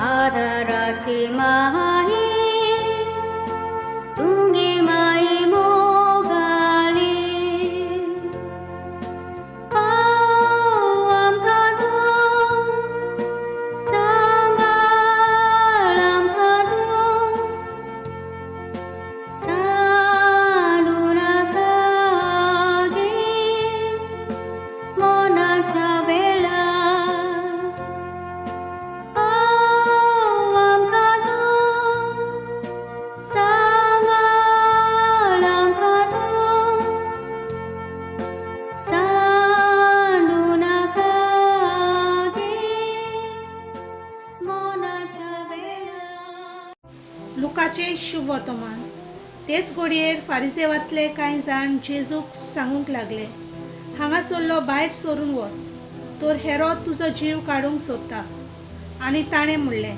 आदाराची माई तुगे माई मोगाली पाव आमकां तूं सांबाळ आमकां तूं सांडू नाका गे मरणाच्या वेळार पाव आमकां तूं सांबाळ आमकां तूं सांडू नाका गे मरणाच्या वेळार. लुकाचें शुभवर्तमान. तेच घडयेर फारिजेवांतले कांय जाण जेजूक सांगूंक लागले, हांगासरलो भायर सरून वच, तर हेरोद तुजो जीव काडूंक सोदता. आनी ताणें म्हणलें,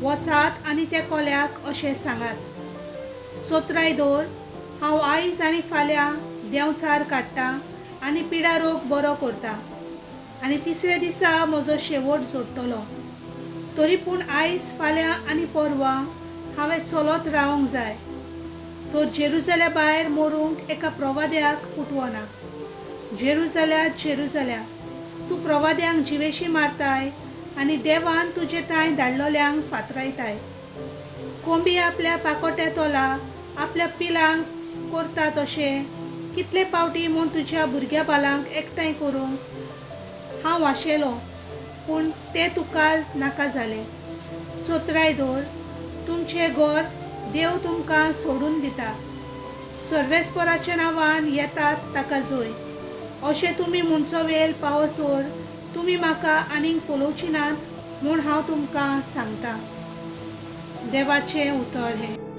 वचात आनी त्या कोल्याक अशें सांगात, चोत्राय दवर, हांव आयज आनी फाल्यां देंवचार काडटा आनी पिडा रोग बरो करता आनी तिसऱ्या दिसा म्हजो शेवट जोडटलो. तरी पूण आयज, फाल्यां आनी परवां हांवें चलत रावंक जाय, तर जेरुजाल्या भायर मरूंक एका प्रवाद्याक पुटवना. जेरुजाल्या, जेरुजाल्या, तूं प्रवाद्यांक जिवेशी मारताय आनी देवान तुजे थांय धाडलोल्यांक फातरायताय. कोंबी आपल्या पाकोट्या तोला आपल्या पिलांक करता तशें कितले पावटी म्हूण तुज्या भुरग्या बालांक एकठांय करूंक हांव आशेलो, पूण तें तुका नाका जालें. चोत्राय दवर, तुमचें घर देव तुमकां सोडून दिता. सर्वेस्पराच्या नांवान येतात ताका जय अशें तुमी म्हणचो वेळ पावसर तुमी म्हाका आनीक पळोवची नात म्हूण हांव तुमकां सांगता. देवाचें उतर हें.